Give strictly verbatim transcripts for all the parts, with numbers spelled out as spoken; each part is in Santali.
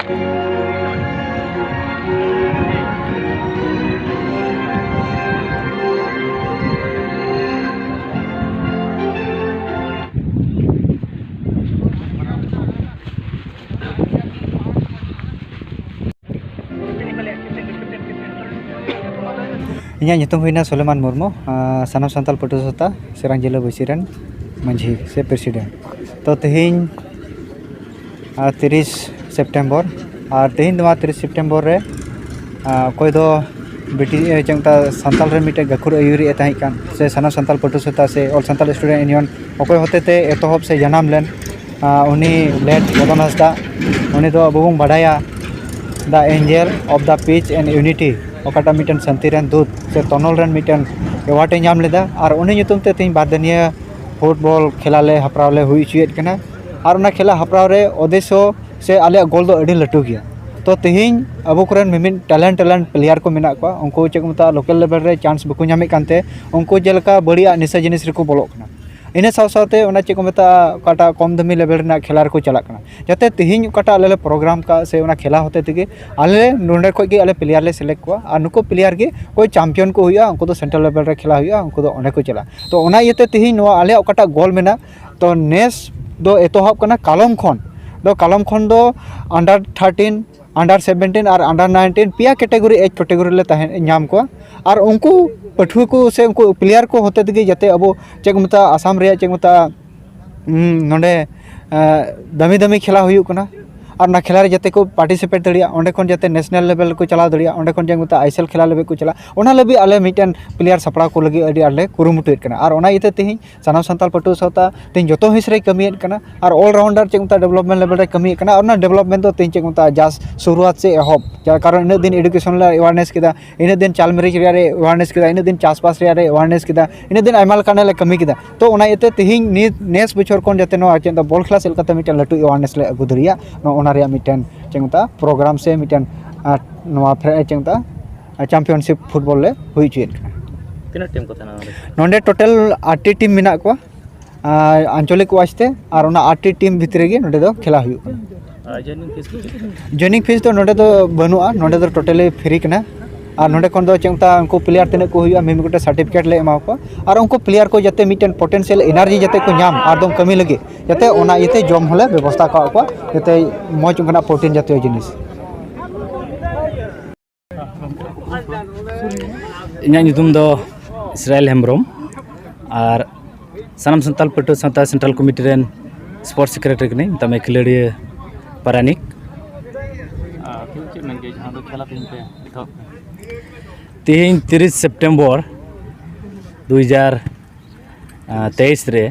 ᱤᱧᱟᱹᱜ ᱧᱩᱛᱩᱢ ᱦᱩᱭᱱᱟ ᱥᱩᱞᱮᱢᱟᱱ ᱢᱩᱨᱢᱩ, ᱟᱨ ᱥᱟᱱᱟᱢ ᱥᱟᱱᱛᱟᱲ ᱯᱟᱹᱴᱷᱩᱣᱟᱹ ᱥᱟᱶᱛᱟ ᱥᱮᱨᱟᱝ ᱡᱤᱞᱟᱹ ᱵᱟᱹᱭᱥᱤ ᱨᱮᱱ ᱢᱟᱹᱡᱷᱤ ᱥᱮ ᱯᱨᱮᱥᱤᱰᱮᱱᱴ᱾ ᱛᱚ, ᱛᱮᱦᱮᱧ, ᱟᱨ ᱛᱤᱨᱤᱥ ᱥᱮᱯᱴᱮᱢᱵᱚᱨ, ᱟᱨ ᱛᱮᱦᱮᱧ ᱱᱚᱣᱟ ᱛᱤᱨᱤᱥ ᱥᱮᱯᱴᱮᱢᱵᱚᱨ ᱨᱮ, ᱟᱨ ᱚᱠᱚᱭ ᱫᱚ ᱵᱤᱴᱤ-, ᱮ, ᱪᱮᱫ ᱢᱮᱛᱟᱜᱼᱟ, ᱥᱟᱱᱛᱟᱞ ᱨᱮ ᱢᱤᱫᱴᱮᱡ ᱜᱟᱹᱠᱷᱩᱲ ᱟᱹᱭᱩᱨᱤᱡ ᱮ ᱛᱟᱦᱮᱸ ᱠᱟᱱ, ᱥᱮ ᱥᱟᱱᱟᱢ ᱥᱟᱱᱛᱟᱞ ᱯᱟᱹᱴᱷᱩᱣᱟᱹ ᱥᱟᱶᱛᱟ ᱥᱮ All Santal Student Union, ᱚᱠᱚᱭ ᱦᱚᱛᱮᱛᱮ ᱮᱛᱚᱦᱚᱵ ᱥᱮ ᱡᱟᱱᱟᱢ ᱞᱮᱱ, ᱟᱨ ᱩᱱᱤ ᱞᱮᱴ ᱢᱚᱫᱚᱱ ᱦᱟᱸᱥᱫᱟ, ᱩᱱᱤ ᱫᱚ ᱟᱵᱚ ᱵᱚᱱ ᱵᱟᱰᱟᱭᱟ The Angel of the Peace and Unity, ᱚᱠᱟᱴᱟᱜ ᱢᱤᱫᱴᱮᱱ ᱥᱟᱱᱛᱤ ᱨᱮᱱ ᱫᱩᱛ ᱥᱮ ᱛᱚᱱᱚᱞ ᱨᱮᱱ ᱢᱤᱫᱴᱮᱱ ᱮᱣᱟᱨᱰ ᱮ ᱧᱟᱢ ᱞᱮᱫᱟ᱾ ᱟᱨ ᱩᱱᱤ ᱧᱩᱛᱩᱢ ᱛᱮ ᱛᱮᱦᱮᱧ ᱵᱟᱨ ᱫᱤᱱᱤᱭᱟᱹ ᱯᱷᱩᱴᱵᱚᱞ ᱠᱷᱮᱞᱟ ᱞᱮ ᱦᱮᱯᱨᱟᱣ ᱞᱮ ᱦᱩᱭ ᱦᱚᱪᱚᱭᱮᱫ ᱠᱟᱱᱟ᱾ ᱟᱨ ᱚᱱᱟ ᱠᱷᱮᱞᱟ ᱦᱮᱯᱨᱟᱣ ᱨᱮ ᱩᱫᱽᱫᱮᱥᱥᱚ ᱥᱮ ᱟᱞᱮᱭᱟᱜ ᱜᱳᱞ ᱫᱚ ᱟᱹᱰᱤ ᱞᱟᱹᱴᱩ ᱜᱮᱭᱟ᱾ ᱛᱚ, ᱛᱮᱦᱮᱧ ᱟᱵᱚ ᱠᱚᱨᱮᱱ ᱢᱤᱢᱤᱫ ᱴᱮᱞᱮᱱᱴ, ᱴᱮᱞᱮᱱᱴ ᱯᱞᱮᱭᱟᱨ ᱠᱚ ᱢᱮᱱᱟᱜ ᱠᱚᱣᱟ, ᱩᱱᱠᱩ ᱪᱮᱫ ᱠᱚ ᱢᱮᱛᱟᱜᱼᱟ, ᱞᱳᱠᱟᱞ ᱞᱮᱵᱮᱞ ᱨᱮ ᱪᱟᱱᱥ ᱵᱟᱠᱚ ᱧᱟᱢᱮᱫ ᱠᱟᱱᱛᱮ ᱩᱱᱠᱩ ᱡᱮᱞᱮᱠᱟ ᱵᱟᱹᱲᱤᱡᱟᱜ ᱱᱤᱥᱟᱹ ᱡᱤᱱᱤᱥ ᱨᱮᱠᱚ ᱵᱚᱞᱚᱜ ᱠᱟᱱᱟ᱾ ᱤᱱᱟᱹ ᱥᱟᱶ ᱥᱟᱶᱛᱮ ᱚᱱᱟ ᱪᱮᱫ ᱠᱚ ᱢᱮᱛᱟᱜᱼᱟ, ᱚᱠᱟᱴᱟᱜ ᱠᱚᱢ ᱫᱟᱹᱢᱤ ᱞᱮᱵᱮᱞ ᱨᱮᱱᱟᱜ ᱠᱷᱮᱞᱟ ᱨᱮᱠᱚ ᱪᱟᱞᱟᱜ ᱠᱟᱱᱟ᱾ ᱡᱟᱛᱮ ᱛᱮᱦᱮᱧ ᱚᱠᱟᱴᱟᱜ ᱟᱞᱮ ᱞᱮ ᱯᱨᱳᱜᱨᱟᱢ ᱠᱟᱜ ᱥᱮ ᱚᱱᱟ ᱠᱷᱮᱞᱟ ᱦᱚᱛᱮ ᱛᱮᱜᱮ ᱟᱞᱮ ᱱᱚᱸᱰᱮ ᱠᱷᱚᱡ ᱜᱮ ᱟᱞᱮ ᱯᱞᱮᱭᱟᱨ ᱞᱮ ᱥᱤᱞᱮᱠᱴ ᱠᱚᱣᱟ, ᱟᱨ ᱱᱩᱠᱩ ᱯᱞᱮᱭᱟᱨ ᱜᱮ ᱚᱠᱚᱭ ᱪᱟᱢᱯᱤᱭᱚᱱ ᱠᱚ ᱦᱩᱭᱩᱜᱼᱟ, ᱩᱱᱠᱩ ᱫᱚ ᱥᱮᱱᱴᱨᱟᱞ ᱞᱮᱵᱮᱞ ᱨᱮ ᱠᱷᱮᱞᱟ ᱦᱩᱭᱩᱜᱼᱟ, ᱩᱱᱠᱩ ᱫᱚ ᱚᱸᱰᱮ ᱠᱚ ᱪᱟᱞᱟᱜᱼᱟ᱾ ᱛᱚ, ᱚᱱᱟ ᱤᱭᱟᱹᱛᱮ ᱛᱮᱦᱮᱧ ᱱᱚᱣᱟ ᱟᱞᱮᱭᱟᱜ ᱚᱠᱟᱴᱟᱜ ᱜᱳᱞ ᱢᱮᱱᱟᱜ, ᱛᱚ, ᱱᱮᱥ ᱫᱚ ᱮᱛᱚᱦᱚᱵ ᱠᱟᱱᱟ ᱠᱟᱞᱚᱢ ᱠᱷᱚᱱ, ᱫᱚ ᱠᱟᱞᱚᱢ ᱠᱷᱚᱱ ᱫᱚ under thirteen, under seventeen ᱟᱨ under nineteen ᱯᱮᱭᱟ ᱠᱮᱴᱮᱜᱚᱨᱤ, ᱮᱡᱽ ᱠᱮᱴᱮᱜᱚᱨᱤ ᱞᱮ ᱛᱟᱦᱮᱸ ᱧᱟᱢ ᱠᱚᱣᱟ᱾ ᱟᱨ ᱩᱱᱠᱩ ᱯᱟᱹᱴᱷᱩᱣᱟᱹ ᱠᱚ ᱥᱮ ᱩᱱᱠᱩ ᱯᱞᱮᱭᱟᱨ ᱠᱚ ᱦᱚᱛᱮ ᱛᱮᱜᱮ ᱡᱟᱛᱮ ᱟᱵᱚ ᱪᱮᱫ ᱠᱚ ᱢᱮᱛᱟᱜᱼᱟ, ᱟᱥᱟᱢ ᱨᱮᱭᱟᱜ ᱪᱮᱫ ᱠᱚ ᱢᱮᱛᱟᱜᱼᱟ, ᱩᱸ, ᱱᱚᱰᱮ, ᱮᱸ, ᱫᱟᱹᱢᱤ ᱫᱟᱹᱢᱤ ᱠᱷᱮᱞᱟ ᱦᱩᱭᱩᱜ ᱠᱟᱱᱟ᱾ ᱟᱨ ᱚᱱᱟ ᱠᱷᱮᱞᱟ ᱨᱮ ᱡᱟᱛᱮ ᱠᱚ ᱯᱟᱨᱴᱤᱥᱤᱯᱮᱴ ᱫᱟᱲᱮᱭᱟᱜ, ᱚᱸᱰᱮ ᱠᱷᱚᱱ ᱡᱟᱛᱮ ᱱᱮᱥᱱᱟᱞ ᱞᱮᱵᱮᱞ ᱨᱮᱠᱚ ᱪᱟᱞᱟᱣ ᱫᱟᱲᱮᱭᱟᱜ, ᱚᱸᱰᱮ ᱠᱷᱚᱱ ᱪᱮᱫ ᱠᱚ ᱢᱮᱛᱟᱜᱼᱟ, ᱟᱭᱮᱥᱮᱞ ᱠᱷᱮᱞᱟ ᱞᱮᱵᱮᱞ ᱠᱚ ᱪᱟᱞᱟᱜ, ᱚᱱᱟ ᱞᱟᱹᱜᱤᱫ ᱟᱞᱮ ᱢᱤᱫᱴᱮᱱ ᱯᱞᱮᱭᱟᱨ ᱥᱟᱯᱲᱟᱣ ᱠᱚ ᱞᱟᱹᱜᱤᱫ ᱟᱹᱰᱤ ᱟᱸᱴ ᱞᱮ ᱠᱩᱨᱩᱢᱩᱴᱩᱭᱮᱫ ᱠᱟᱱᱟ᱾ ᱟᱨ ᱚᱱᱟ ᱤᱭᱟᱹᱛᱮ ᱛᱮᱦᱮᱧ ᱥᱟᱱᱟᱢ ᱥᱟᱱᱛᱟᱲ ᱯᱟᱹᱴᱷᱩᱣᱟᱹ ᱥᱟᱶᱛᱟ ᱛᱮᱦᱮᱧ ᱡᱚᱛᱚ ᱦᱤᱸᱥ ᱨᱮᱭ ᱠᱟᱹᱢᱤᱭᱮᱫ ᱠᱟᱱᱟ᱾ ᱟᱨ ᱚᱞ ᱨᱟᱣᱩᱱᱰᱟᱨ ᱪᱮᱫ ᱠᱚ ᱢᱮᱛᱟᱜᱼᱟ, ᱰᱮᱵᱷᱞᱚᱯᱢᱮᱱᱴ ᱞᱮᱵᱮᱞ ᱨᱮ ᱠᱟᱹᱢᱤᱭᱮᱫ ᱠᱟᱱᱟ᱾ ᱟᱨ ᱚᱱᱟ ᱰᱮᱵᱷᱞᱚᱯᱢᱮᱱᱴ ᱫᱚ ᱛᱮᱦᱮᱧ ᱪᱮᱫ ᱠᱚ ᱢᱮᱛᱟᱜᱼᱟ, ᱡᱟᱥ ᱥᱩᱨᱩᱣᱟᱛ ᱥᱮ ᱮᱦᱚᱵ, ᱡᱟᱨ ᱠᱟᱨᱚᱱ ᱤᱱᱟᱹᱜ ᱫᱤᱱ ᱮᱰᱩᱠᱮᱥᱚᱱ ᱞᱮ ᱮᱣᱟᱨᱱᱮᱥ ᱠᱮᱫᱟ, ᱤᱱᱟᱹᱜ ᱫᱤᱱ ᱪᱟᱞ ᱢᱮᱨᱮᱡᱽ ᱨᱮᱭᱟᱜ ᱞᱮ ᱮᱣᱟᱨᱱᱮᱥ ᱠᱮᱫᱟ, ᱤᱱᱟᱹᱜ ᱫᱤᱱ ᱪᱟᱥᱵᱟᱥ ᱨᱮᱭᱟᱜ ᱞᱮ ᱮᱣᱟᱨᱱᱮᱥ ᱠᱮᱫᱟ, ᱤᱱᱟᱹᱜ ᱫᱤᱱ ᱟᱭᱢᱟ ᱞᱮᱠᱟᱱᱟᱜ ᱞᱮ ᱠᱟᱹᱢᱤ ᱠᱮᱫᱟ᱾ ᱛᱚ, ᱚᱱᱟ ᱤᱭᱟᱹᱛᱮ ᱛᱮᱦᱮᱧ ᱱᱤᱛ ᱱᱮᱥ ᱵᱚᱪᱷᱚᱨ ᱠᱷᱚᱱ ᱡᱟᱛᱮ ᱱᱚᱣᱟ ᱪᱮᱫ ᱫᱚ ᱵᱚᱞ ᱠᱷᱮᱞᱟ ᱥᱮᱫ ᱞᱮᱠᱟᱛᱮ ᱢᱤᱫᱴᱮᱱ ᱞᱟᱹᱴᱩ ᱮᱣᱟᱨᱱᱮᱥ ᱞᱮ ᱟᱹᱜᱩ ᱫᱟᱲᱮᱭᱟᱜ, ᱱᱚᱜᱼᱚ ᱚᱱᱟ ᱨᱮᱭᱟᱜ ᱢᱤᱫᱴᱮᱱ ᱪᱮᱫ ᱠᱚ ᱢᱮᱛᱟᱜᱼᱟ, ᱯᱨᱳᱜᱨᱟᱢ ᱥᱮ ᱢᱤᱫᱴᱮᱱ, ᱟᱨ ᱱᱚᱣᱟ ᱯᱷᱨᱮ-, ᱪᱮᱫ ᱠᱚ ᱢᱮᱛᱟᱜᱼᱟ, ᱪᱟᱢᱯᱤᱭᱟᱱᱥᱤᱯ ᱯᱷᱩᱴᱵᱚᱞ ᱞᱮ ᱦᱩᱭ ᱦᱚᱪᱚᱭᱮᱫ ᱠᱟᱱᱟ᱾ ᱛᱤᱱᱟᱹᱜ ᱴᱤᱢ ᱠᱚ ᱛᱟᱦᱮᱱᱟ ᱱᱚᱰᱮ? ᱱᱚᱰᱮ ᱴᱳᱴᱟᱞ ᱟᱴᱴᱤ ᱴᱤᱢ ᱢᱮᱱᱟᱜ ᱠᱚᱣᱟ᱾ ᱟᱨ ᱟᱧᱪᱚᱞᱤᱠ ᱣᱟᱭᱤᱡᱽ ᱛᱮ, ᱟᱨ ᱚᱱᱟ ᱟᱴᱴᱤ ᱴᱤᱢ ᱵᱷᱤᱛᱨᱤ ᱨᱮᱜᱮ ᱱᱚᱸᱰᱮ ᱫᱚ ᱠᱷᱮᱞᱟ ᱦᱩᱭᱩᱜ ᱠᱟᱱᱟ᱾ ᱟᱨ joining fees ᱫᱚ? Joining fees ᱫᱚ ᱱᱚᱸᱰᱮ ᱫᱚ ᱵᱟᱹᱱᱩᱜᱼᱟ, ᱱᱚᱸᱰᱮ ᱫᱚ totally free ᱠᱟᱱᱟ᱾ ᱟᱨ ᱱᱚᱸᱰᱮ ᱠᱷᱚᱱ ᱫᱚ ᱪᱮᱫ ᱢᱮᱛᱟᱜᱼᱟ, ᱩᱱᱠᱩ player ᱛᱤᱱᱟᱹᱜ ᱠᱚ ᱦᱩᱭᱩᱜᱼᱟ, ᱢᱤᱫ ᱢᱤᱫᱴᱮᱱ certificate ᱞᱮ ᱮᱢᱟ ᱠᱚᱣᱟ᱾ ᱟᱨ ᱩᱱᱠᱩ player ᱠᱚ ᱡᱟᱛᱮ ᱢᱤᱫᱴᱮᱱ potential energy ᱡᱟᱛᱮ ᱠᱚ ᱧᱟᱢ ᱟᱨ ᱫᱚᱢ ᱠᱟᱹᱢᱤ ᱞᱟᱹᱜᱤᱫ, ᱡᱟᱛᱮ ᱚᱱᱟ ᱤᱭᱟᱹᱛᱮ ᱡᱚᱢ ᱦᱚᱸᱞᱮ ᱵᱮᱵᱚᱥᱛᱷᱟ ᱟᱠᱟᱫ ᱠᱚᱣᱟ, ᱡᱟᱛᱮ ᱢᱚᱡᱽ ᱚᱱᱠᱟᱱᱟᱜ protein ᱡᱟᱛᱤᱭᱚ ᱡᱤᱱᱤᱥ᱾ ᱤᱧᱟᱹᱜ ᱧᱩᱛᱩᱢ ᱫᱚ ᱤᱥᱨᱟᱭᱮᱞ ᱦᱮᱢᱵᱨᱚᱢ, ᱟᱨ ᱥᱟᱱᱟᱢ ᱥᱟᱱᱛᱟᱲ ᱯᱟᱹᱴᱷᱩᱣᱟᱹ ᱥᱟᱶᱛᱟ central committee ᱨᱮᱱ sports secretary ᱠᱟᱹᱱᱟᱹᱧ, ᱢᱮᱛᱟᱜ ᱢᱮ ᱠᱷᱤᱞᱟᱹᱲᱤᱭᱟᱹ ᱯᱟᱨᱟᱱᱤᱠ᱾ ᱟᱨ ᱛᱮᱦᱮᱧ ᱪᱮᱫ ᱢᱮᱱ ᱜᱮᱭᱟ, ᱡᱟᱦᱟᱸ ᱫᱚ ᱠᱷᱮᱞᱟ ᱛᱮᱦᱮᱧ ᱯᱮ ᱮᱛᱚᱦᱚᱵ ᱠᱮᱫᱟ? ᱛᱮᱦᱮᱧ ᱛᱤᱨᱤᱥ ᱥᱮᱯᱴᱮᱢᱵᱚᱨ ᱫᱩ ᱦᱟᱡᱟᱨ ᱛᱮᱭᱤᱥ ᱨᱮ,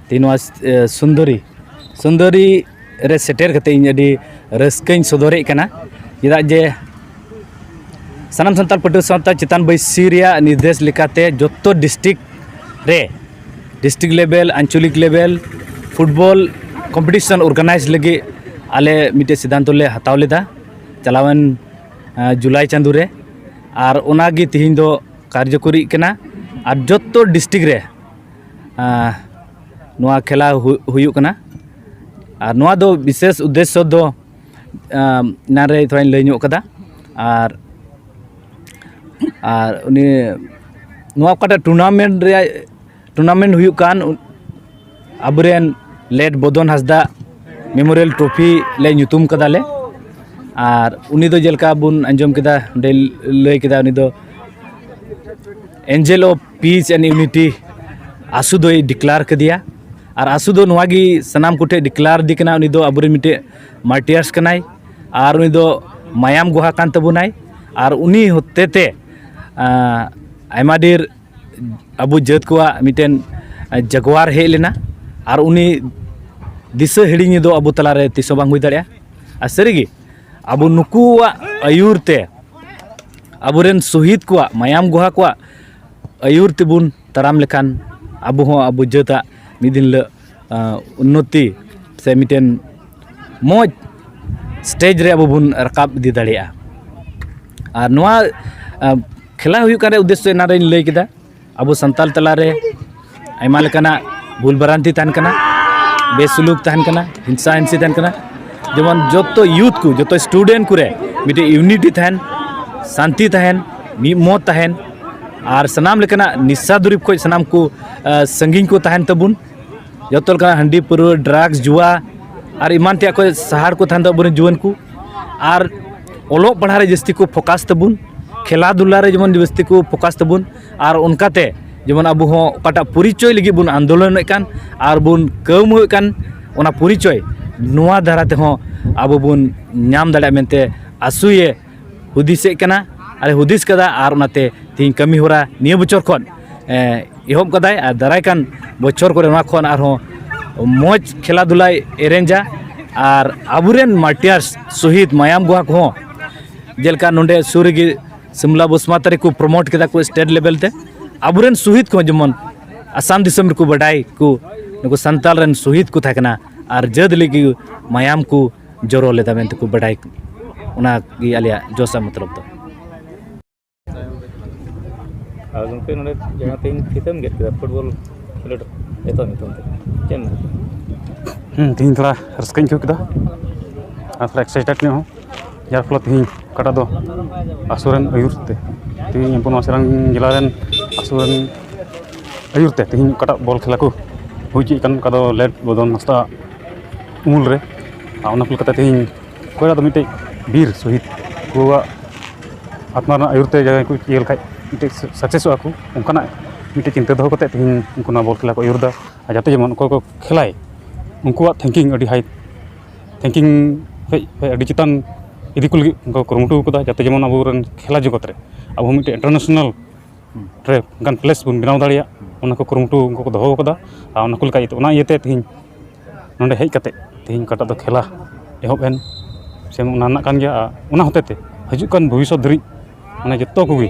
ᱛᱮᱦᱮᱧ ᱱᱚᱣᱟ ᱥᱩᱱᱫᱚᱨᱤ ᱥᱩᱱᱫᱚᱨᱤ ᱨᱮ ᱥᱮᱴᱮᱨ ᱠᱟᱛᱮ ᱤᱧ ᱟᱹᱰᱤ ᱨᱟᱹᱥᱠᱟᱹᱧ ᱥᱚᱫᱚᱨᱮᱫ ᱠᱟᱱᱟ᱾ ᱪᱮᱫᱟᱜ ᱡᱮ ᱥᱟᱱᱟᱢ ᱥᱟᱱᱛᱟᱲ ᱯᱟᱹᱴᱷᱩᱣᱟᱹ ᱥᱟᱶᱛᱟ ᱪᱮᱛᱟᱱ ᱵᱟᱹᱭᱥᱤ ᱨᱮᱭᱟᱜ ᱱᱤᱨᱫᱮᱥ ᱞᱮᱠᱟᱛᱮ ᱡᱚᱛᱚ district ᱨᱮ, district level, ᱟᱧᱪᱚᱞᱤᱠ level football competition organize ᱞᱟᱹᱜᱤᱫ ᱟᱞᱮ ᱢᱤᱫᱴᱮᱡ ᱥᱤᱫᱽᱫᱷᱟᱱᱛᱚ ᱞᱮ ᱦᱟᱛᱟᱣ ᱞᱮᱫᱟ ᱪᱟᱞᱟᱣᱮᱱ ᱡᱩᱞᱟᱭ ᱪᱟᱸᱫᱳ ᱨᱮ᱾ ᱟᱨ ᱚᱱᱟᱜᱮ ᱛᱮᱦᱮᱧ ᱫᱚ ᱠᱟᱨᱡᱚᱠᱚᱨᱤᱜ ᱠᱟᱱᱟ᱾ ᱟᱨ ᱡᱚᱛᱚ district ᱨᱮ ᱱᱚᱣᱟ ᱠᱷᱮᱞᱟ ᱦᱩᱭᱩᱜ ᱠᱟᱱᱟ᱾ ᱟᱨ ᱱᱚᱣᱟ ᱫᱚ ᱵᱤᱥᱮᱥ ᱩᱫᱽᱫᱮᱥᱥᱚ ᱫᱚ ᱮᱱᱟᱱ ᱨᱮ ᱛᱷᱚᱲᱟᱧ ᱞᱟᱹᱭ ᱧᱚᱜ ᱠᱟᱫᱟ᱾ ᱟᱨ ᱟᱨ ᱩᱱᱤ ᱱᱚᱣᱟ ᱚᱠᱟᱴᱟᱜ tournament ᱨᱮᱭᱟᱜ tournament ᱦᱩᱭᱩᱜ ᱠᱟᱱ, ᱟᱵᱚᱨᱮᱱ late ᱵᱚᱫᱚᱱ ᱦᱟᱸᱥᱫᱟ memorial trophy ᱞᱮ ᱧᱩᱛᱩᱢ ᱠᱟᱫᱟᱞᱮ᱾ ᱟᱨ ᱩᱱᱤ ᱫᱚ ᱡᱮᱞᱮᱠᱟ ᱵᱚᱱ ᱟᱸᱡᱚᱢ ᱠᱮᱫᱟ, ᱚᱸᱰᱮ ᱞᱟᱹᱭ ᱠᱮᱫᱟ, ᱩᱱᱤ ᱫᱚ Angel of Peace and Unity ᱟᱥᱩ ᱫᱚᱭ declare ᱠᱮᱫᱮᱭᱟ᱾ ᱟᱨ ᱟᱥᱩ ᱫᱚ ᱱᱚᱣᱟ ᱜᱮ ᱥᱟᱱᱟᱢ ᱠᱚᱴᱷᱮᱱ declare ᱫᱮ ᱠᱟᱱᱟ, ᱩᱱᱤ ᱫᱚ ᱟᱵᱚᱨᱮᱱ ᱢᱤᱫᱴᱮᱡ martyrs ᱠᱟᱱᱟᱭ᱾ ᱟᱨ ᱩᱱᱤ ᱫᱚ ᱢᱟᱭᱟᱢ ᱜᱚᱦᱟ ᱠᱟᱱ ᱛᱟᱵᱚᱱᱟᱭ᱾ ᱟᱨ ᱩᱱᱤ ᱦᱚᱛᱮᱛᱮ ᱟᱭᱢᱟ ᱰᱷᱮᱨ ᱟᱵᱚ ᱡᱟᱹᱛ ᱠᱚᱣᱟᱜ ᱢᱤᱫᱴᱮᱱ ᱡᱟᱜᱽᱣᱟᱨ ᱦᱮᱡ ᱞᱮᱱᱟ᱾ ᱟᱨ ᱩᱱᱤ ᱫᱤᱥᱟᱹ ᱦᱤᱲᱤᱧ ᱫᱚ ᱟᱵᱚ ᱛᱟᱞᱟᱨᱮ ᱛᱤᱥ ᱦᱚᱸ ᱵᱟᱝ ᱦᱩᱭ ᱫᱟᱲᱮᱭᱟᱜᱼᱟ᱾ ᱟᱨ ᱥᱟᱹᱨᱤᱜᱮ ᱟᱵᱚ ᱱᱩᱠᱩᱣᱟᱜ ᱟᱹᱭᱩᱨ ᱛᱮ, ᱟᱵᱚᱨᱮᱱ ᱥᱚᱦᱤᱫ ᱠᱚᱣᱟᱜ, ᱢᱟᱭᱟᱢ ᱜᱚᱦᱟ ᱠᱚᱣᱟᱜ ᱟᱹᱭᱩᱨ ᱛᱮᱵᱚᱱ ᱛᱟᱲᱟᱢ ᱞᱮᱠᱷᱟᱱ ᱟᱵᱚ ᱦᱚᱸ ᱟᱵᱚ ᱡᱟᱹᱛᱟᱜ ᱢᱤᱫ ᱫᱤᱱ ᱦᱤᱞᱳᱜ ᱩᱱᱱᱚᱛᱤ ᱥᱮ ᱢᱤᱫᱴᱮᱱ ᱢᱚᱡᱽ stage ᱨᱮ ᱟᱵᱚ ᱵᱚᱱ ᱨᱟᱠᱟᱵ ᱤᱫᱤ ᱫᱟᱲᱮᱭᱟᱜᱼᱟ᱾ ᱟᱨ ᱱᱚᱣᱟ ᱠᱷᱮᱞᱟ ᱦᱩᱭᱩᱜ ᱠᱟᱱ ᱨᱮᱭᱟᱜ ᱩᱫᱽᱫᱮᱥᱥᱚ ᱮᱱᱟᱱ ᱨᱮᱧ ᱞᱟᱹᱭ ᱠᱮᱫᱟ, ᱟᱵᱚ ᱥᱟᱱᱛᱟᱲ ᱛᱟᱞᱟᱨᱮ ᱟᱭᱢᱟ ᱞᱮᱠᱟᱱᱟᱜ ᱵᱷᱩᱞ ᱵᱷᱨᱟᱱᱛᱤ ᱛᱟᱦᱮᱱ ᱠᱟᱱᱟ, ᱵᱮᱥᱩᱞᱩᱠ ᱛᱟᱦᱮᱱ ᱠᱟᱱᱟ, ᱦᱤᱝᱥᱟ ᱦᱤᱝᱥᱤ ᱛᱟᱦᱮᱱ ᱠᱟᱱᱟ᱾ ᱡᱮᱢᱚᱱ ᱡᱚᱛᱚ ᱭᱩᱛᱷ ᱠᱚ, ᱡᱚᱛᱚ ᱥᱴᱩᱰᱮᱱᱴ ᱠᱚᱨᱮ ᱢᱤᱫᱴᱮᱡ ᱤᱭᱩᱱᱤᱴᱤ ᱛᱟᱦᱮᱱ, ᱥᱟᱱᱛᱤ ᱛᱟᱦᱮᱱ, ᱢᱤᱫ ᱢᱚᱛ ᱛᱟᱦᱮᱱ, ᱟᱨ ᱥᱟᱱᱟᱢ ᱞᱮᱠᱟᱱᱟᱜ ᱱᱤᱥᱟ ᱫᱩᱨᱤᱵᱽ ᱠᱷᱚᱱ ᱥᱟᱱᱟᱢ ᱠᱚ, ᱟ, ᱥᱟᱺᱜᱤᱧ ᱠᱚ ᱛᱟᱦᱮᱱ ᱛᱟᱵᱚᱱ᱾ ᱡᱚᱛᱚ ᱞᱮᱠᱟᱱᱟᱜ ᱦᱟᱺᱰᱤ, ᱯᱟᱹᱨᱣᱟᱹ, ᱰᱨᱟᱜᱽᱥ, ᱡᱩᱣᱟ ᱟᱨ ᱮᱢᱟᱱ ᱛᱮᱭᱟᱜ ᱠᱷᱚᱱ ᱥᱟᱦᱟᱲ ᱠᱚ ᱛᱟᱦᱮᱱ ᱛᱟᱵᱚᱱ ᱡᱩᱣᱟᱹᱱ ᱠᱚ᱾ ᱟᱨ ᱚᱞᱚᱜ ᱯᱟᱲᱦᱟᱜ ᱨᱮ ᱡᱟᱹᱥᱛᱤ ᱠᱚ ᱯᱷᱳᱠᱟᱥ ᱛᱟᱵᱚᱱ, ᱠᱷᱮᱞᱟ ᱫᱷᱩᱞᱟ ᱨᱮ ᱡᱮᱢᱚᱱ ᱡᱟᱹᱥᱛᱤ ᱠᱚ ᱯᱷᱳᱠᱟᱥ ᱛᱟᱵᱚᱱ᱾ ᱟᱨ ᱚᱱᱠᱟᱛᱮ ᱡᱮᱢᱚᱱ ᱟᱵᱚ ᱦᱚᱸ ᱚᱠᱟᱴᱟᱜ ᱯᱚᱨᱤᱪᱚᱭ ᱞᱟᱹᱜᱤᱫ ᱵᱚᱱ ᱟᱱᱫᱳᱞᱚᱱᱮᱫ ᱠᱟᱱ ᱟᱨ ᱵᱚᱱ ᱠᱟᱹᱣᱢᱟᱹᱣᱮᱫ ᱠᱟᱱ, ᱚᱱᱟ ᱯᱚᱨᱤᱪᱚᱭ ᱱᱚᱣᱟ ᱫᱟᱨᱟ ᱛᱮᱦᱚᱸ ᱟᱵᱚ ᱵᱚᱱ ᱧᱟᱢ ᱫᱟᱲᱮᱭᱟᱜᱼᱟ ᱢᱮᱱᱛᱮ ᱟᱥᱩᱭᱮ ᱦᱩᱫᱤᱥᱮᱫ ᱠᱟᱱᱟ ᱟᱨᱮ ᱦᱩᱫᱤᱥ ᱠᱟᱫᱟ᱾ ᱟᱨ ᱚᱱᱟᱛᱮ ᱛᱮᱦᱮᱧ ᱠᱟᱹᱢᱤ ᱦᱚᱨᱟ ᱱᱤᱭᱟᱹ ᱵᱚᱪᱷᱚᱨ ᱠᱷᱚᱱ, ᱮ, ᱮᱦᱚᱵ ᱠᱟᱫᱟᱭ᱾ ᱟᱨ ᱫᱟᱨᱟᱭ ᱠᱟᱱ ᱵᱚᱪᱷᱚᱨ ᱠᱚᱨᱮ ᱱᱚᱣᱟ ᱠᱷᱚᱱ ᱟᱨᱦᱚᱸ ᱢᱚᱡᱽ ᱠᱷᱮᱞᱟ ᱫᱷᱩᱞᱟᱭ ᱮᱨᱮᱧᱡᱟ᱾ ᱟᱨ ᱟᱵᱚᱨᱮᱱ ᱢᱟᱨᱴᱤᱭᱟᱨᱥ, ᱥᱚᱦᱤᱫ, ᱢᱟᱭᱟᱢ ᱜᱚᱦᱟ ᱠᱚᱦᱚᱸ, ᱡᱮᱞᱮᱠᱟ ᱱᱚᱰᱮ ᱥᱩᱨ ᱨᱮᱜᱮ ᱥᱤᱢᱞᱟ ᱵᱚᱥᱢᱟᱛᱟᱨᱤ ᱠᱚ ᱯᱨᱚᱢᱳᱴ ᱠᱮᱫᱟ ᱠᱚ ᱥᱴᱮᱴ ᱞᱮᱵᱮᱞ ᱛᱮ, ᱟᱵᱚᱨᱮᱱ ᱥᱚᱦᱤᱫ ᱠᱚᱦᱚᱸ ᱡᱮᱢᱚᱱ ᱟᱥᱟᱢ ᱫᱤᱥᱚᱢ ᱨᱮᱠᱚ ᱵᱟᱰᱟᱭ ᱠᱚ, ᱱᱩᱠᱩ ᱥᱟᱱᱛᱟᱞ ᱨᱮᱱ ᱥᱚᱦᱤᱫ ᱠᱚ ᱛᱟᱦᱮᱸ ᱠᱟᱱᱟ ᱟᱨ ᱡᱟᱹᱛ ᱞᱟᱹᱜᱤᱫ ᱢᱟᱭᱟᱢ ᱠᱚ ᱡᱚᱨᱚ ᱞᱮᱫᱟ ᱢᱮᱱᱛᱮ ᱠᱚ ᱵᱟᱰᱟᱭ᱾ ᱚᱱᱟ ᱜᱮ ᱟᱞᱮᱭᱟᱜ ᱡᱚᱥ ᱟᱨ ᱢᱚᱛᱞᱚᱵ ᱫᱚ᱾ ᱟᱨ ᱜᱚᱢᱠᱮ, ᱱᱚᱰᱮ ᱡᱟᱦᱟᱸ ᱛᱮᱦᱮᱧ ᱯᱷᱤᱛᱟᱹᱢ ᱜᱮᱫ ᱠᱮᱫᱟ ᱯᱷᱩᱴᱵᱚᱞ ᱠᱷᱮᱞᱳᱰ ᱮᱛᱚᱦᱚᱵ ᱧᱩᱛᱩᱢ ᱛᱮ, ᱪᱮᱫ ᱮᱢ ᱢᱮᱱᱟ? ᱦᱩᱸ, ᱛᱮᱦᱮᱧ ᱛᱷᱚᱲᱟ ᱨᱟᱹᱥᱠᱟᱹᱧ ᱟᱹᱭᱠᱟᱹᱣ ᱠᱮᱫᱟ ᱟᱨ ᱛᱷᱚᱲᱟ ᱮᱠᱥᱟᱭᱴᱮᱰ ᱧᱚᱜ ᱦᱚᱸ, ᱡᱟᱨ ᱯᱷᱚᱞᱮ ᱛᱮᱦᱮᱧ ᱚᱠᱟᱴᱟᱜ ᱫᱚ ᱟᱥᱩᱨ ᱨᱮᱱ ᱟᱹᱭᱩᱨ ᱛᱮ, ᱛᱮᱦᱮᱧ ᱟᱵᱚ ᱱᱚᱣᱟ ᱥᱟᱨᱟᱝ ᱡᱮᱞᱟ ᱨᱮᱱ ᱟᱥᱩᱨ ᱨᱮᱱ ᱟᱹᱭᱩᱨ ᱛᱮ ᱛᱮᱦᱮᱧ ᱚᱠᱟᱴᱟᱜ ᱵᱚᱞ ᱠᱷᱮᱞᱟ ᱠᱚ ᱦᱩᱭ ᱦᱚᱪᱚᱭᱮᱫ ᱠᱟᱱ, ᱚᱠᱟ ᱫᱚ ᱞᱮᱴ ᱵᱚᱫᱚᱱ ᱦᱟᱸᱥᱫᱟ ᱩᱢᱩᱞ ᱨᱮ, ᱟᱨ ᱚᱱᱟ ᱠᱚ ᱞᱮᱠᱟᱛᱮ ᱛᱮᱦᱮᱧ ᱚᱠᱚᱭᱟᱜ ᱫᱚ ᱢᱤᱫᱴᱮᱡ ᱵᱤᱨ ᱥᱚᱦᱤᱫ ᱠᱚᱣᱟᱜ ᱟᱛᱢᱟ ᱨᱮᱱᱟᱜ ᱟᱹᱭᱩᱨ ᱛᱮ ᱡᱟᱦᱟᱸᱭ ᱠᱚ ᱤᱭᱟᱹ ᱞᱮᱠᱷᱟᱡ ᱢᱤᱫᱴᱮᱡ ᱥᱟᱠᱥᱮᱥᱚᱜᱼᱟ ᱠᱚ, ᱚᱱᱠᱟᱱᱟᱜ ᱢᱤᱫᱴᱮᱡ ᱪᱤᱱᱛᱟᱹ ᱫᱚᱦᱚ ᱠᱟᱛᱮ ᱛᱮᱦᱮᱧ ᱩᱱᱠᱩ ᱱᱚᱣᱟ ᱵᱚᱞ ᱠᱷᱮᱞᱟ ᱠᱚ ᱟᱹᱭᱩᱨ ᱮᱫᱟ᱾ ᱟᱨ ᱡᱟᱛᱮ ᱡᱮᱢᱚᱱ ᱚᱠᱚᱭ ᱠᱚ ᱠᱷᱮᱞᱟᱭ, ᱩᱱᱠᱩᱣᱟᱜ ᱛᱷᱤᱝᱠᱤᱝ ᱟᱹᱰᱤ ᱦᱟᱭ, ᱛᱷᱤᱝᱠᱤᱝ ᱠᱷᱚᱡ, ᱠᱷᱚᱡ ᱟᱹᱰᱤ ᱪᱮᱛᱟᱱ ᱤᱫᱤ ᱠᱚ ᱞᱟᱹᱜᱤᱫ ᱩᱱᱠᱩ ᱠᱚ ᱠᱩᱨᱩᱢᱩᱴᱩ ᱠᱟᱫᱟ, ᱡᱟᱛᱮ ᱡᱮᱢᱚᱱ ᱟᱵᱚᱨᱮᱱ ᱠᱷᱮᱞᱟ ᱡᱚᱜᱚᱛ ᱨᱮ ᱟᱵᱚ ᱢᱤᱫᱴᱮᱡ ᱤᱱᱴᱟᱨᱱᱮᱥᱱᱟᱞ ᱨᱮ ᱚᱱᱠᱟᱱ ᱯᱞᱮᱥ ᱵᱚᱱ ᱵᱮᱱᱟᱣ ᱫᱟᱲᱮᱭᱟᱜ, ᱚᱱᱟ ᱠᱚ ᱠᱩᱨᱩᱢᱩᱴᱩ ᱩᱱᱠᱩ ᱠᱚ ᱫᱚᱦᱚ ᱠᱟᱫᱟ᱾ ᱟᱨ ᱚᱱᱟ ᱠᱚ ᱞᱮᱠᱟ ᱤᱭᱟᱹᱛᱮ, ᱚᱱᱟ ᱤᱭᱟᱹᱛᱮ ᱛᱮᱦᱮᱧ ᱱᱚᱰᱮ ᱦᱮᱡ ᱠᱟᱛᱮ ᱛᱮᱦᱮᱧ ᱚᱠᱟᱴᱟᱜ ᱫᱚ ᱠᱷᱮᱞᱟ ᱮᱦᱚᱵ ᱮᱱ, ᱥᱮ ᱚᱱᱟ ᱨᱮᱱᱟᱜ ᱠᱟᱱ ᱜᱮᱭᱟ᱾ ᱟᱨ ᱚᱱᱟ ᱦᱚᱛᱮ ᱛᱮ ᱦᱤᱡᱩᱜ ᱠᱟᱱ ᱵᱷᱚᱵᱤᱥᱥᱚᱛ ᱫᱷᱟᱹᱨᱤᱡ ᱢᱟᱱᱮ ᱡᱚᱛᱚ ᱠᱚᱜᱮ,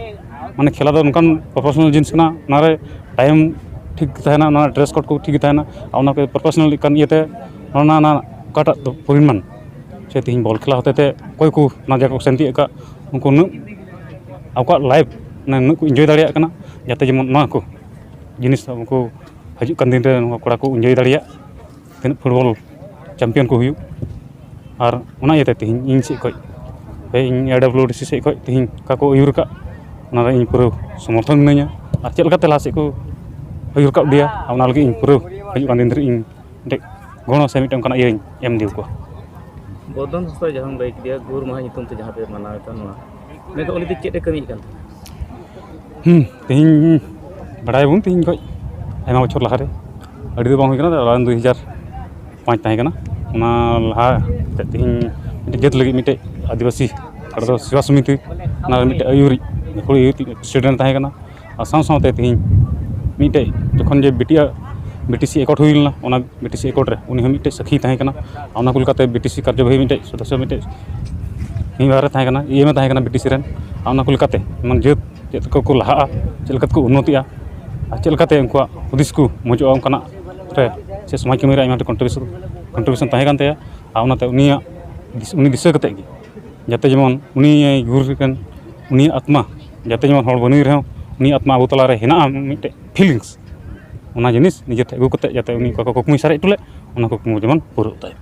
ᱢᱟᱱᱮ ᱠᱷᱮᱞᱟ ᱫᱚ ᱱᱚᱝᱠᱟᱱ ᱯᱨᱚᱯᱷᱮᱥᱚᱱᱟᱞ ᱡᱤᱱᱤᱥ ᱠᱟᱱᱟ, ᱚᱱᱟᱨᱮ ᱴᱟᱭᱤᱢ ᱴᱷᱤᱠ ᱛᱟᱦᱮᱱᱟ, ᱚᱱᱟ ᱰᱨᱮᱥ ᱠᱳᱰ ᱠᱚ ᱴᱷᱤᱠ ᱜᱮ ᱛᱟᱦᱮᱱᱟ᱾ ᱟᱨ ᱚᱱᱟ ᱠᱚ ᱯᱨᱚᱯᱷᱮᱥᱚᱱᱟᱞ ᱠᱟᱱ ᱤᱭᱟᱹᱛᱮ ᱚᱱᱟ, ᱚᱱᱟ ᱚᱠᱟᱴᱟᱜ ᱫᱚ ᱯᱚᱨᱤᱢᱟᱱ ᱥᱮ ᱛᱮᱦᱮᱧ ᱵᱚᱞ ᱠᱷᱮᱞᱟ ᱦᱚᱛᱮ ᱛᱮ ᱚᱠᱚᱭ ᱠᱚ ᱚᱱᱟ ᱡᱟᱭᱜᱟ ᱠᱚ ᱥᱮᱱ ᱛᱤᱭᱳᱜ ᱟᱠᱟᱫ, ᱩᱱᱠᱩ ᱩᱱᱟᱹᱜ ᱟᱠᱚᱣᱟᱜ ᱞᱟᱭᱤᱯᱷ ᱢᱟᱱᱮ ᱩᱱᱟᱹᱜ ᱠᱚ ᱤᱱᱡᱚᱭ ᱫᱟᱲᱮᱭᱟᱜ ᱠᱟᱱᱟ, ᱡᱟᱛᱮ ᱡᱮᱢᱚᱱ ᱱᱚᱣᱟ ᱠᱚ ᱡᱤᱱᱤᱥ ᱩᱱᱠᱩ ᱦᱤᱡᱩᱜ ᱠᱟᱱ ᱫᱤᱱ ᱨᱮ ᱱᱚᱣᱟ ᱠᱚᱲᱟ ᱠᱚ enjoy ᱫᱟᱲᱮᱭᱟᱜ, ᱛᱤᱱᱟᱹᱜ football champion ᱠᱚ ᱦᱩᱭᱩᱜ᱾ ᱟᱨ ᱚᱱᱟ ᱤᱭᱟᱹᱛᱮ ᱛᱮᱦᱮᱧ ᱤᱧ ᱥᱮᱫ ᱠᱷᱚᱱ, ᱥᱮ ᱤᱧ AWDC ᱥᱮᱫ ᱠᱷᱚᱱ ᱛᱮᱦᱮᱧ ᱚᱠᱟ ᱠᱚ ᱟᱹᱭᱩᱨ ᱟᱠᱟᱫ, ᱚᱱᱟ ᱨᱮ ᱤᱧ ᱯᱩᱨᱟᱹ ᱥᱚᱢᱚᱨᱛᱷᱚᱱ ᱢᱤᱱᱟᱹᱧᱟ᱾ ᱟᱨ ᱪᱮᱫ ᱞᱮᱠᱟᱛᱮ ᱞᱟᱦᱟ ᱥᱮᱫ ᱠᱚ ᱟᱹᱭᱩᱨ ᱟᱠᱟᱫ ᱤᱫᱤᱭᱟ, ᱟᱨ ᱚᱱᱟ ᱞᱟᱹᱜᱤᱫ ᱤᱧ ᱯᱩᱨᱟᱹ ᱦᱤᱡᱩᱜ ᱠᱟᱱ ᱫᱤᱱ ᱨᱮ ᱤᱧ ᱢᱤᱫᱴᱮᱡ ᱜᱚᱲᱚ ᱥᱮ ᱢᱤᱫᱴᱮᱱ ᱚᱱᱠᱟᱱᱟᱜ ᱤᱭᱟᱹᱧ ᱮᱢ ᱤᱫᱤ ᱟᱠᱚᱣᱟ᱾ ᱵᱚᱨᱫᱷᱚᱱ ᱦᱟᱸᱥᱫᱟ ᱡᱟᱦᱟᱸᱢ ᱞᱟᱹᱭ ᱠᱮᱫᱮᱭᱟ, ᱜᱩᱨ ᱢᱟᱦᱟ ᱧᱩᱛᱩᱢ ᱛᱮ ᱡᱟᱦᱟᱸ ᱯᱮ ᱢᱟᱱᱟᱣᱮᱫ ᱠᱟᱱ, ᱱᱚᱣᱟ ᱢᱮᱱᱫᱚ ᱩᱱᱤ ᱫᱚ ᱪᱮᱫ ᱮ ᱠᱟᱹᱢᱤᱭᱮᱫ ᱠᱟᱱ ᱛᱟᱦᱮᱸᱫ? ᱦᱩᱸ, ᱛᱮᱦᱮᱧ ᱵᱟᱲᱟᱭᱟᱵᱚᱱ, ᱛᱮᱦᱮᱧ ᱠᱷᱚᱱ ᱟᱭᱢᱟ ᱵᱚᱪᱷᱚᱨ ᱞᱟᱦᱟᱨᱮ, ᱟᱹᱰᱤ ᱫᱚ ᱵᱟᱝ ᱦᱩᱭ ᱠᱟᱱᱟ, ᱟᱞᱮ ᱫᱩ ᱦᱟᱡᱟᱨ ᱯᱟᱸᱪ ᱛᱟᱦᱮᱸ ᱠᱟᱱᱟ᱾ ᱚᱱᱟ ᱞᱟᱦᱟ ᱛᱮ ᱛᱮᱦᱮᱧ ᱢᱤᱫᱴᱮᱡ ᱡᱟᱹᱛ ᱞᱟᱹᱜᱤᱫ ᱢᱤᱫᱴᱮᱡ ᱟᱹᱫᱤᱵᱟᱹᱥᱤ ᱦᱚᱲ ᱫᱚ ᱥᱮᱵᱟ ᱥᱚᱢᱤᱛᱤ, ᱚᱱᱟ ᱨᱮ ᱢᱤᱫᱴᱮᱡ ᱟᱹᱭᱩᱨᱤᱡ, ᱜᱟᱹᱠᱷᱩᱲ ᱟᱹᱭᱩᱨᱤᱡ president ᱛᱟᱦᱮᱸ ᱠᱟᱱᱟ᱾ ᱟᱨ ᱥᱟᱶ ᱥᱟᱶᱛᱮ ᱛᱮᱦᱮᱧ ᱢᱤᱫᱴᱮᱡ ᱡᱚᱠᱷᱚᱱ ᱡᱮ BTR, BTC accord ᱦᱩᱭ ᱞᱮᱱᱟ, ᱚᱱᱟ BTC accord ᱨᱮ ᱩᱱᱤ ᱦᱚᱸ ᱢᱤᱫᱴᱮᱡ ᱥᱟᱹᱠᱷᱤ ᱛᱟᱦᱮᱸ ᱠᱟᱱᱟ᱾ ᱟᱨ ᱚᱱᱟ ᱠᱚ ᱞᱮᱠᱟᱛᱮ BTC ᱠᱟᱨᱡᱚᱵᱟᱦᱤ ᱢᱤᱫᱴᱮᱡ ᱥᱚᱫᱚᱥᱥᱚ ᱢᱤᱫᱴᱮᱡ ᱢᱤᱫ ᱵᱟᱨ ᱮ ᱛᱟᱦᱮᱸ ᱠᱟᱱᱟ, EM ᱮ ᱛᱟᱦᱮᱸ ᱠᱟᱱᱟ BTC ᱨᱮᱱ᱾ ᱟᱨ ᱚᱱᱟ ᱠᱚ ᱞᱮᱠᱟᱛᱮ ᱮᱢᱚᱱ ᱡᱟᱹᱛ ᱪᱮᱫ ᱞᱮᱠᱟ ᱠᱚ ᱞᱟᱦᱟᱜᱼᱟ, ᱪᱮᱫ ᱞᱮᱠᱟ ᱛᱮᱠᱚ ᱩᱱᱱᱚᱛᱤᱜᱼᱟ, ᱟᱨ ᱪᱮᱫ ᱞᱮᱠᱟᱛᱮ ᱩᱱᱠᱩᱣᱟᱜ ᱦᱩᱫᱤᱥ ᱠᱚ ᱢᱚᱡᱚᱜᱼᱟ, ᱚᱱᱠᱟᱱᱟᱜ ᱨᱮ ᱥᱮ ᱥᱚᱢᱟᱡᱽ ᱠᱟᱹᱢᱤ ᱨᱮ ᱟᱭᱢᱟ contribution, contribution ᱛᱟᱦᱮᱸ ᱠᱟᱱ ᱛᱟᱭᱟ᱾ ᱟᱨ ᱚᱱᱟᱛᱮ ᱩᱱᱤᱭᱟᱜ ᱫᱤᱥ-, ᱩᱱᱤ ᱫᱤᱥᱟᱹ ᱠᱟᱛᱮᱫ ᱜᱮ ᱡᱟᱛᱮ ᱡᱮᱢᱚᱱ ᱩᱱᱤ ᱜᱩᱨ ᱨᱮᱱ ᱩᱱᱤᱭᱟᱜ ᱟᱛᱢᱟ ᱡᱟᱛᱮ ᱡᱮᱢᱚᱱ ᱦᱚᱲ ᱵᱟᱹᱱᱩᱭ ᱨᱮᱦᱚᱸ ᱩᱱᱤᱭᱟᱜ ᱟᱛᱢᱟ ᱟᱵᱚ ᱛᱟᱞᱟᱨᱮ ᱦᱮᱱᱟᱜᱼᱟ ᱢᱤᱫᱴᱮᱡ feelings, ᱚᱱᱟ ᱡᱤᱱᱤᱥ ᱱᱤᱡᱮ ᱴᱷᱮᱱ ᱟᱹᱜᱩ ᱠᱟᱛᱮᱫ ᱡᱟᱛᱮ ᱩᱱᱤ ᱚᱠᱟ ᱠᱚ ᱠᱩᱠᱢᱩᱭ ᱥᱟᱨᱮᱡ ᱦᱚᱴᱚ ᱞᱮᱫ ᱚᱱᱟ ᱠᱩᱠᱢᱩ ᱡᱮᱢᱚᱱ ᱯᱩᱨᱟᱹᱜ ᱛᱟᱭ᱾